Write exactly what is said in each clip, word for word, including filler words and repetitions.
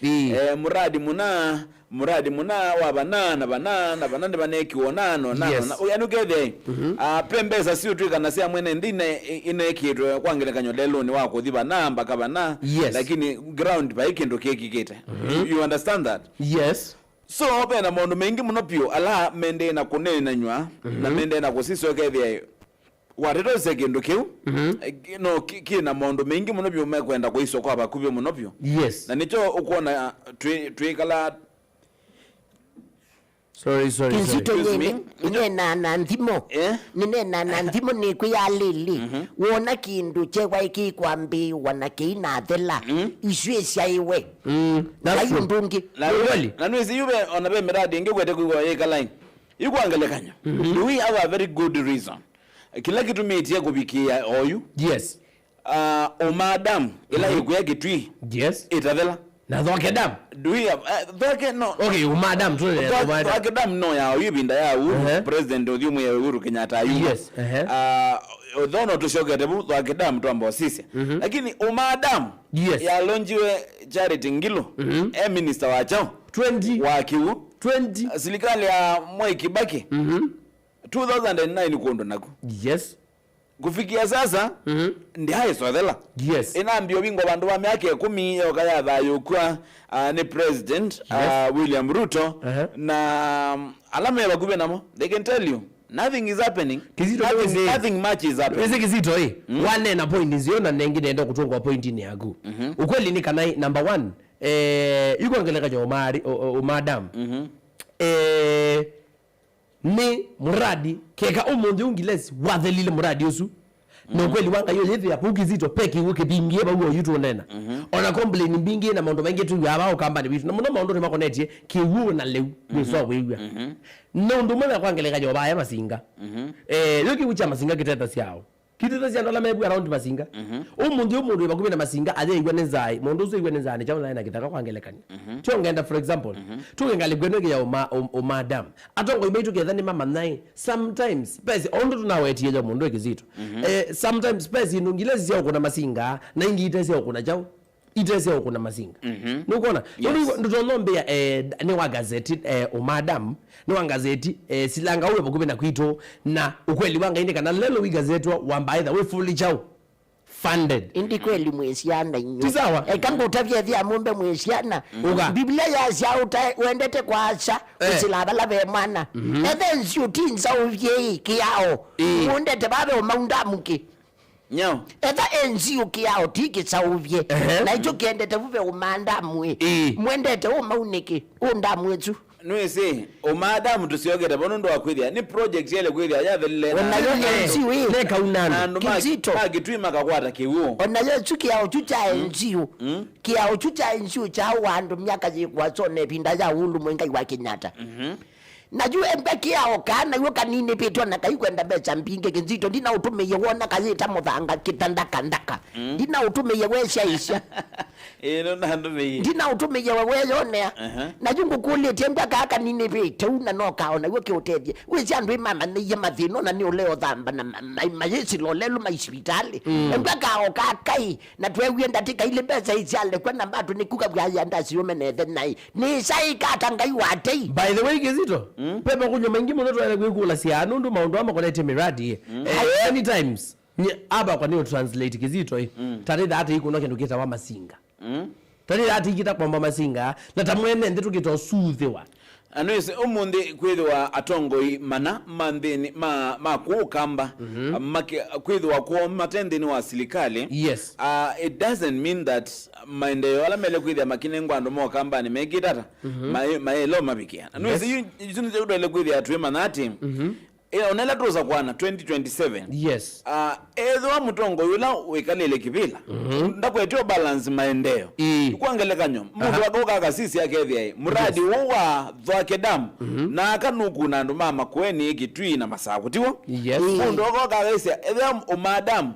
Ĩĩ. Eh, muradi muna, muradi muna wa vana na vana na vana nĩvanekiwe ona na ona na Yes. ona. Ũyani ũkethĩa, ah, pe mbesa siũtwĩkana sya mwene nthĩ ine- inekĩtwe kwa ngelekany'o lelũnĩ wa kũthi vana mbaka vana, Yes. lakini ground vai kĩndũ kĩkĩkĩte. You, you understand that? Yes. So, ve na maũndũ maingĩ mũno vyũ ala mendee na kũneenanywa na mendee na kũsisya ũkethĩa watetoesya kĩndũ kĩu, eh, no kĩ- kĩ na maũndũ maingĩ mũno vyũ mekwenda kũiswa kwa vakuvĩ mũno vyũ. Yes. Na nĩkyo ũkwona twĩ- twĩkala Sorry, sorry, sorry. Kizito Excuse me? Nene, nena na nthimo. Eh? Ninena na nthimo nĩkwĩa lĩlĩ. Wona kĩndũ kyewa ĩkĩkwambĩĩwa na kĩinathela. Isu ĩsyaiwe. Mm, that's Vai true. ũndũ ũngĩ. Na- Nĩ kweli. Na nwĩsĩ yu ve ona ve miradi ĩngĩ kwete kwĩw'a yĩkala yu kwa ngelekany'o. Do we have a very good reason? Kĩla kĩtumĩtie kũvikĩĩa oyu. Yes. Uh, ũmaadamu ĩla ĩkwĩa Kitui Yes. ĩtathela. Na Thwake Dam. Do we have, uh, Thwake no. Okay, ũmaadamu tu nĩ Thwa- ũmaadamu. Thwake Dam no ya oyu ĩvinda ya Uhuru, Uh-huh. President ũthyũmũĩe Uhuru Kenyatta ayuma. Yes, uh-huh. Uh, though no tũsyokete vu Thwake Dam twamba ũsisya. Lakini ũmaadamu Yes. yalonjiwe Charity Ngilu, e minister wa chao Twenty. wa kĩw'ũ. Twenty. Silikalĩ ya Mwai Kibaki, two thousand and nine kũndũ naku. Yes. Kufikia sasa, ndyaĩsothela. Yes. Ĩnambia ũvingwa vandũ va myaka ĩkũmi yoka yathayũũkw'a, uh, nĩ President, uh, William Ruto, Uh-huh. na, um, ala me vakuvĩ namo, they can tell you, nothing is happening. Kizito, Nothing, wĩsĩ- nothing much is happening. Wĩsĩ Kizito ĩ, wanena point nzeo na nengi nenda kũtũngwa pointinĩ yaku. Ukweli nĩ kana, number one, eh, yu kwa ngelekany'o ũmaari- ũ- ũ- ũmaadamu. Eh, nĩ muradi, keka ũmũnthĩ ũngilesi wathelile muradi ũsu. Na ũkweli wa Ngai ũyĩthĩa kũu Kizito, pe kĩw'ũ kĩvingie vau oyu tũnena. Ona complain mbingĩ na maũndũ maingĩ twĩw'aa vaa ũkambanĩ witũ. Na mũno maũndũ nĩmakonetye kĩw'ũ na lĩu, wĩswa wĩw'a. Na ũndũ ũmwe na kwa ngelekany'o vaya Masinga. Eh, yo kĩw'ũ kya Masinga kĩtethasya aũ? Kĩtethasya andũ ala mevu around Masinga. Ũmũnthĩ ũmũndũ wĩ vakuvĩ na Masinga ayeĩw'a nĩ nzaa, mũndũ ũsu eĩw'a nĩ nzaa nĩ kyaũ naĩ na kĩthaka kwa ngelekany'o. Kyo ngenda, for example, tuke ngalĩko ĩno ĩngĩ ya ũma- ũ- ũmaadamu. Atongoi maitũ ketha nĩmamanya ĩ, sometimes, pesi, o ũndũ tũnawetie yo mũndũ ĩ Kizito. Eh, sometimes pesi ino ngila sya ũkũna Masinga, na ingĩ itesya ũkũna kyaũ? Itesya ũkũna Masinga. Nũkwona? Yes. Nũndũ ndũtonya ũmbĩa, eh, nĩ wa gazeti, eh, ũmaadamu, nĩ wa gazeti, eh, silanga ũwe vakuvĩ na kwitũ, na ũkweli wa Ngai nĩ kana lelo wi gazeti wa, wamba either wĩ fully kyaũ? Funded. Ĩndĩ kweli mwĩsyana inyuĩ. Ti sawa. Eka ngũtavye thia mũmbe mwĩsyana. Uga. Biblia yasya ũta wendete kwasya Eh. ũsila vala ve mwana. Ethe nziũ ti nzaũvye ĩ kĩao. Ĩ. Wendete vave ũmaundamu kĩ. Nyau. Etha enzi ũkĩao ti kĩsaũvye. Ehe. Na icho kĩendete vuve ũmaandamu ĩ. Ĩ. Mwendete ũmaunĩkĩ ũndamu ĩsu. Nwĩsĩ, ũmaadamu tũsyokete vo nũndũ wa kwĩthĩa nĩ project yele kwĩthĩa yathelile na Onayo Eh, enzi wĩ. neka unani. Na andũ ma- Kizito. ma Kitui makakwata kĩw'ũ. Onayo ĩsu kĩao kyu kya enziũ. Kĩao kyu kya enziũ kya wa andũ myaka yĩkwasone ĩvinda ya ũlũmwe Ngai wa Kenyatta. Na yu embwa kĩao kaa naw'o kaninĩvĩtwe na kaikwenda mbesa mbingĩ. Kizito, ndinaũtũmĩie wona kayĩta mũthanga kĩtandakandaka. Ndinaũtũmĩie wesyaisya. Ĩĩ, nũnandũmĩie. Ndinaũtũmĩie we weyonea. Aha. Na yu ngũkũlĩtye embwa kaa kaninĩvĩte ũu na no kao naw'o kĩũtethye. Wĩsĩ andũ ĩ mamanyĩie mathĩna ona nĩ ũle ũthamba na ma- ma- mayĩsila ũlelu ma isivitalĩ. Embwa kao kaa kai na tweewie ndatĩka ilĩ mbesa isyalekwa na mbatũ nĩ kuka vwaya ndasiũme nethe naĩ. Nĩsaĩka ata Ngai wa tei? By the way, Kizito, pepa kũnywa maingĩ mũno twaĩle kwĩkũlasya nũndũ maũndũ aa makonetye miradi. Eh, many times, nye- aba kwa nĩo translate Kizito, eh. Tarĩtha ata ikũnwa kĩndũ kĩtawa masinga. Tarĩtha ata ikita kwamba masinga, na ta mwene nthĩ tũkĩta ũsuthĩwa. Na nĩwĩsĩ ũmũnthĩ kwĩthĩwa atongoi mana ma nthĩnĩ ma, ma kũũ Kamba, maki- kwĩthĩwa kwoo mate nthĩnĩ wa silikalĩ. Yes. Uh, it doesn't mean that maendeeo ala mele kwĩthĩa makinengwa andũ ma Ũkambanĩ mekĩte ata, maĩ- maĩle ũmavikĩa. Na nĩwĩsĩ yu- isu nĩsyo twaĩle kwĩthĩa twĩmanya atĩ, eh, ona ĩla tũsa kwana twenty twenty-seven, Yes. uh, ethĩwa mũtongoi ũla wĩkalĩle kĩvĩla ndakwetio balance maendeeo. Ĩĩ. Kwa ngelekany'o, mũndũ akauka akasisya akethĩa ĩ, muradi ũũ wa Thwake Dam na aka nũkuna andũ ma Makueni, Kitui na Masaku, tiw'o? Yes. Mũndũ akauka akaisya ethĩwa ũmaadamu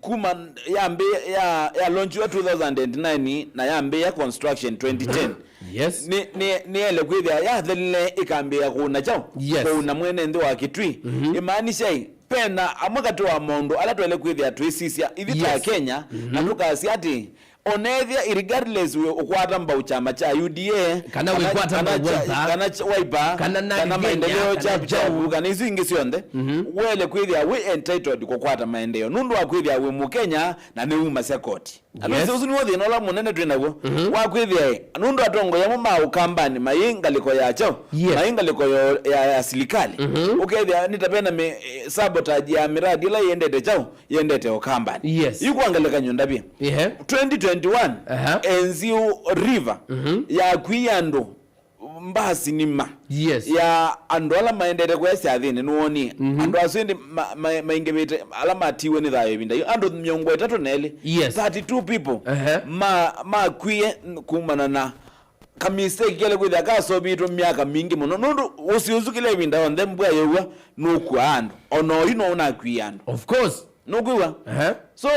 kuma yambĩ- ya- yalaunchiwa two thousand and nine na yambĩĩa construction twenty ten. Yes. Nĩ- nĩ- nĩyele kwĩthĩa yathelile ĩkambĩĩa kũuna kyaũ? Yes. Kũuna mwene nthĩ wa Kitui. Ĩmaanisha ĩ, pena amwe katĩ wa maũndũ ala twaĩle kwĩthĩa twĩsisya ithi ta Yes. Kenya, na tũkasya atĩ Onethĩa, regardless wĩ ũkwata mbau kyama kya U D A, kana wĩkwata kana mbau kya- Wiper, kana kya Wiper, kana kana Nagithenia, Maendeleo kana Chap Chap, Jau, kana isu ingĩ syonthe, waĩle kwĩthĩa wĩ entitled kũkwata maendeeo nũndũ wa kwĩthĩa wĩ Mũkenya na nĩwumasya koti. Andũ, yes, asu, ũsu nĩw'o thĩna ũla mũnene twĩ naw'o. Wa kwĩthĩa ĩ, nũndũ atongoi amwe ma Ũkambanĩ mayĩ ngalĩko ya kyaũ? Yes. Mayĩ ngalĩko ya, ya, ya silikalĩ. Ũkethĩa nĩ ta vena mĩ-, eh, sabotage ya mĩradi ĩla yendete kyaũ? Yendete Ũkambanĩ. Yes. Yu kwa ngelekany'o ndavye. Ehe. Twenty twenty-one, aha, N Z U River yakuie andũ mbasi nima, yes, ya andũ ala maendete kũya syathĩnĩ, nĩwonie? Andũ asu ĩndĩ ma- ma- maingĩvĩte ala matiwe nĩ thayũ ĩvinda yu, andũ mĩongo ĩtatũ na elĩ. Yes. Thirty-two people, ehe, ma- makwie kumana na kamistake kele kwĩthĩa kasovitwe myaka mingĩ mũno, nũndũ ũsĩ ũsu kĩla ĩvinda yonthe mbua yĩw'a nũkuaa andũ, ona oyu no ũnakuie andũ. Of course. Nũkwĩw'a? Ehe. So,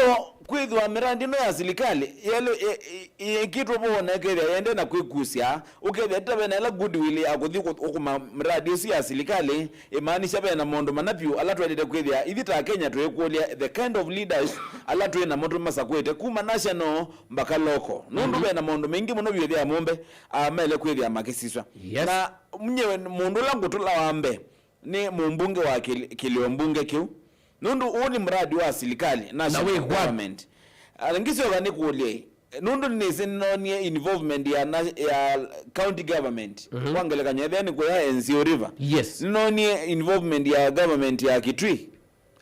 kwĩthĩwa mĩradi ĩno ya silikalĩ yelũ ĩ- ĩ- ĩĩkĩtwe vo na ĩkethĩa yende na kwĩkusya, ũkethĩa tita vena ĩla goodwill ya kũthi kũ- ũkũma mĩradi ĩsu ya silikalĩ, ĩmaanisha vena maũndũ mana vyũ ala twaĩlĩte kwĩthĩa ithi ta Kenya twĩkũlya the kind of leaders ala twĩ namo tũmasakũĩte kuma national mpaka local. Nũndũ vena maũndũ maingĩ mũno vyũ ĩthĩa mũmbe, ah, maĩle kwĩthĩa makĩsiswa. Yes. Na mnyewe mũndũ ũla ngũtũla wa mbee, nĩ mũmbunge wa kĩl- kĩlĩo mbunge kĩu, nũndũ ũũ nĩ mradi wa silikalĩ, national government. Ah, ngĩsyoka nĩkũlye, nũndũ nĩsĩ nĩnonie involvement ya, na- ya county government. Kwa ngelekany'o, ethĩa nĩ kũya N Z U River. Yes. Nĩnonie involvement ya government ya Kitui,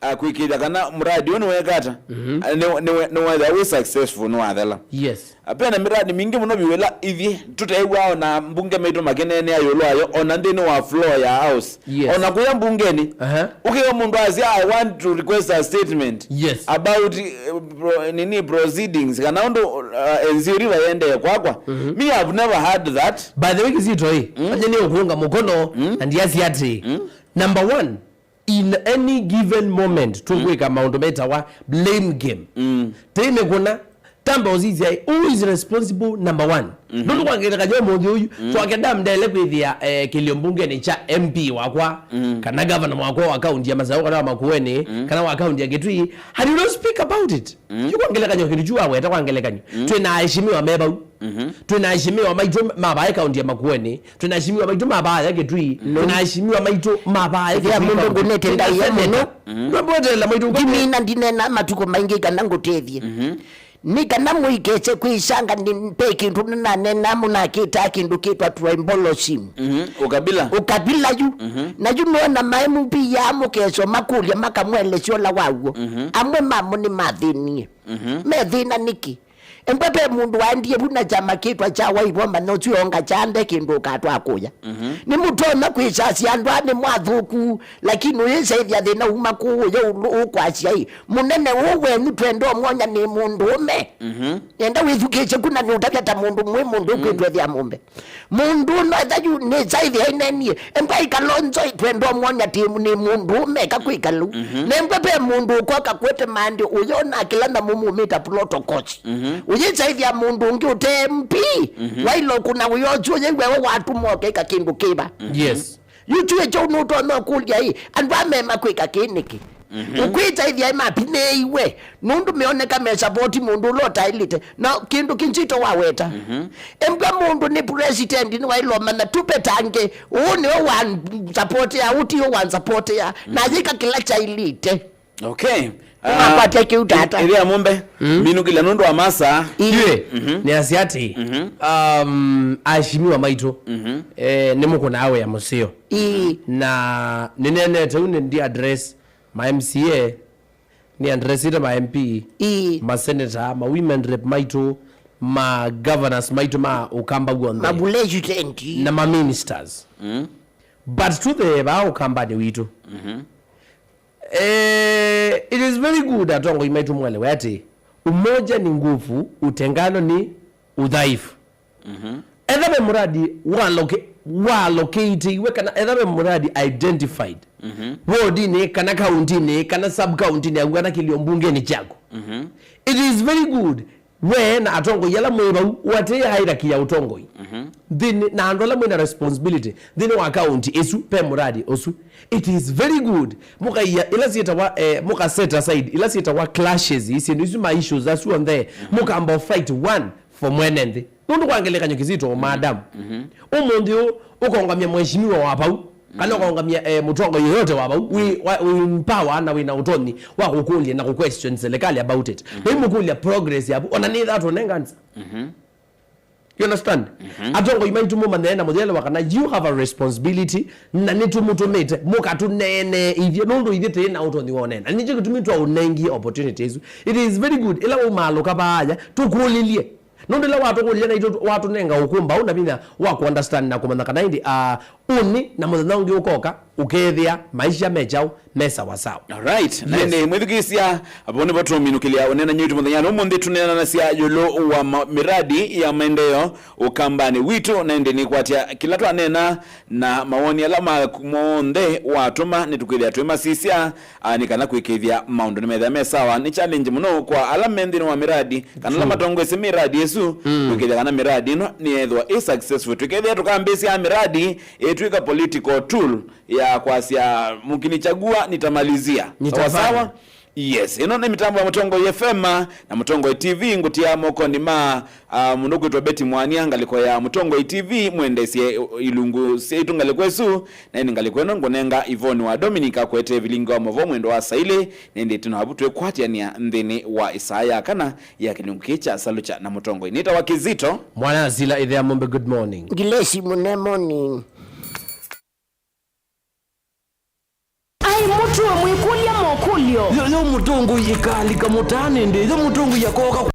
ah, kwĩkĩĩthya kana mradi ũũ nĩweka ata? Ah, nĩ- nĩ- nĩwethĩa wĩ successful, nĩwathela. Yes. Vena mĩradi mingĩ mũno vyũ ĩla ithyĩ tũteew'aa o na mbunge maitũ makĩneenea ĩũlũ wayo, o na nthĩnĩ wa floor ya house. Yes. O na kũya mbungenĩ, aha, ũkĩwa mũndũ asya, "I want to request a statement, yes, about, eh, pro, nini, proceedings, kana ũndũ, uh, N Z U River yendee kwakwa." Me, I've never heard that. By the way, Kizito, ĩ, anye nĩ ũkũnga mũkono, na ndiasya atĩ, number one, in any given moment, tũkwĩka maũndũ metawa blame game. Tei mĩkũna, tamba ũsisya, who is responsible, number one? Nũndũ kwa ngelekany'o ũmũnthĩ ũyu, Twake Dam ndele kwĩthĩa, eh, kĩlio mbungenĩ kya M P wakwa, kana governor wakwa wa kaunti ya Masaũ, kana wa Makueni, kana wa kaunti ya Kitui, and you don't speak about it. Yu kwa ngelekany'o kĩndũ kyu waweta kwa ngelekany'o. Twĩ na aheshimiwa me vau. Twĩ na aheshimiwa maitũ ma vaa kaunti ya Makueni. Twĩ na aheshimiwa maitũ ma vaa ya Kitui. Twĩ na aheshimiwa maitũ ma vaa ya Ĩthĩa Kitui mũndũ county. Ngũnĩte ndaĩa mũno. Ndwamboteela maitũ. Ndimina ndinena matukũ maingĩ kana ngũtethye. Nĩ kana mũikese kwĩsanga nĩ mpe kĩndũ nĩnanena mũnakĩtaa kĩndũ kĩtwa tribalism. Ũkabila. Ũkabila yu. Na yu nona ma M P ya mũkeso makũlya makamwelesya ũla waw'o. Amwe mamo nĩ mathĩnie. Methĩna nĩkĩ? Embwe ve mũndũ waendie vu na kyama kĩtwa kya Wiper, manya ũsu onga kyande kĩndũ ũkatwaa kũya. Nĩmũtonya kwĩsasya andũ aa nĩ mwathũku, lakini ũyĩsaĩthya thĩna uma kũũ ũya ũkwasya ĩ, mũnene ũũ wenyu twenda ũmwonya nĩ mũndũũme. Nenda wĩthukĩĩsye kuna nĩũtavya ta mũndũ mwĩ mũndũ ũkwĩtwethĩa mũmbe. Mũndũ ũno etha yu nĩsaĩthya ĩnenie, embwa ikalonzo itwenda ũmwonya ti nĩ mũndũũme eka kwĩkalu. Nembwa ve mũndũ ũkoka kwete maandĩ ũyona kĩla na mũmumĩta protocols. Ũyĩsaĩthya mũndũ ũngĩ ũte M P, waila ũkũna wĩa ũsu ũyĩ wewe watuma ũkeka kĩndũ kĩva. Yes. Yu kyuĩ kyau nũtonya ũkũlya ĩ, andũ amema kwĩka kĩĩ nĩkĩ? Ũkwĩtaĩthya mapinĩĩiwe nũndũ meoneka mesapoti mũndũ ũla ũtaĩlĩte na kĩndũ kĩnzito waweta. Embwa mũndũ nĩ president nĩwaĩlomana tũpetange, ũũ nĩwe wansapotea, ũũ tiwe wansapotea, na yĩka kĩla kyaĩlĩte. Okay. Ũmakwatya kĩu tata. Ĩthĩa mũmbe, minũkĩlya nũndũ wa masaa. Ĩĩ. Nĩasya atĩ, um, aheshimiwa maitũ, eh, nĩmũkũnaa wĩa mũseo. Ĩĩ. Na nĩnenete ũu nĩ ndi address ma M C A, nĩ addressĩte ma M P, ĩĩ, ma senator, ma women rep maitũ, ma governors maitũ ma Ũkamba w'onthe. Ma president. Na ma ministers. But tuthe vaa Ũkambanĩ witũ. Eh, it is very good atongoi maitũ mwelewe atĩ umoja ni nguvu, utengano ni udhaifu. Etha ve muradi waloke-, walokĩtĩiwe kana etha ve muradi identified wodinĩ kana kauntinĩ kana sub countinĩ yaku kana kĩlio mbungenĩ kyaku, it is very good we na atongoi ala mwĩ vau ũatĩĩe hierarchy ya ũtongoi. nthĩnĩ, na andũ ala mwĩna responsibility nthĩnĩ wa county ĩsu, pe mũradi ũsu. It is very good. Mũkaia ila syĩtawa, eh, mũka set aside ila syĩtawa clashes, syĩndũ isu, ma issues asu onthe, mũkamba fight one for mwene nthĩ. Nũndũ kwa ngelekany'o kĩsito, madam, ũmũnthĩ ũũ ũkaũngamya mheshimiwa wa vau, kana ũkaũngamya, eh, mũtongoĩ yoyote wa vau, wĩ, wa, wĩ in power na wĩna ũtonyi wa kũkũlya na kũquestion serikali about it. Na imũkũlya progress yaku, ona nĩ that one nganza. You understand? Atongoi maitũ mũmanyane na mũthela wa kana you have a responsibility, na nĩtũmũtũmĩte mũkatũneene ithyĩ, nũndũ ithyĩ tĩĩ na ũtonyi wa ũneena. Nĩkyo kĩtumi twaũnengie opportunity isu. It is very good. Ĩla waumaalũka vaaya, tũkũlĩlye. Nũndũ ĩla watũkũlya naitũ watũnenga ũkũmbaũ na vinya wa kũunderstand na kũmanya kana ĩndĩ, ah, ũnĩ na mũthenya ũngĩ ũkoka, ũkethĩa maisha me kyaũ, me sawasawa. Alright, na ĩndĩ mwĩthukĩĩsya, vo nĩvo tũminũkĩlya ũneenany'a witũ mũthenya ũmũnthĩ. Tũneenanasya ĩũlũ wa ma-, miradi ya maendeeo ũkambanĩ witũ, na ĩndĩ nĩkwatya kĩla twaneena na mawoni ala ma-, monthe watũma nĩtũkwĩthĩa twĩmasisya, ah, nĩ kana kwĩkĩĩthya maũndũ nĩmethĩa me sawa. Nĩ challenge mũno kwa ala me nthĩnĩ wa miradi, kana ala matongoesye miradi ĩsu, kwĩkĩĩthya kana miradi ĩno nĩyethĩwa ĩ successful. Twĩkethĩa tũkambĩĩsya miradi ĩtw'ĩka political tool ya kwasya, "Mkinichagua, nitamalizia." Nitafanya. Sawa sawa? Yes, ĩno nĩ mĩtambo ya Mũtongoi F M na Mũtongoi T V, ngũtia mokonĩ ma, ah, mũndũ kwĩtwa Betty Mwania, ngalĩko ya Mũtongoi T V, mwendesye ilungu syaitũ ngalĩko ĩsu, na ĩndĩ ngalĩko ĩno ngũnenga Ivoni wa Dominic akwete vilingi wa mavo mwendo wa saili, na ĩndĩ tũna avu twĩkwatĩanĩa nthĩnĩ wa ĩsaa ya kana ya kĩlungu kĩĩ kya Salukya na Mũtongoi. Nĩtawa Kĩzito. Mwana Asila, ĩthĩa mũmbe, good morning. Ngilesi mũne, morning. Ai, mũtũe mwĩkũlya mokũlyo. Yo, yo mũtongoi ĩkalika mũtaanĩ ndĩ, yo mũtongoi akoka.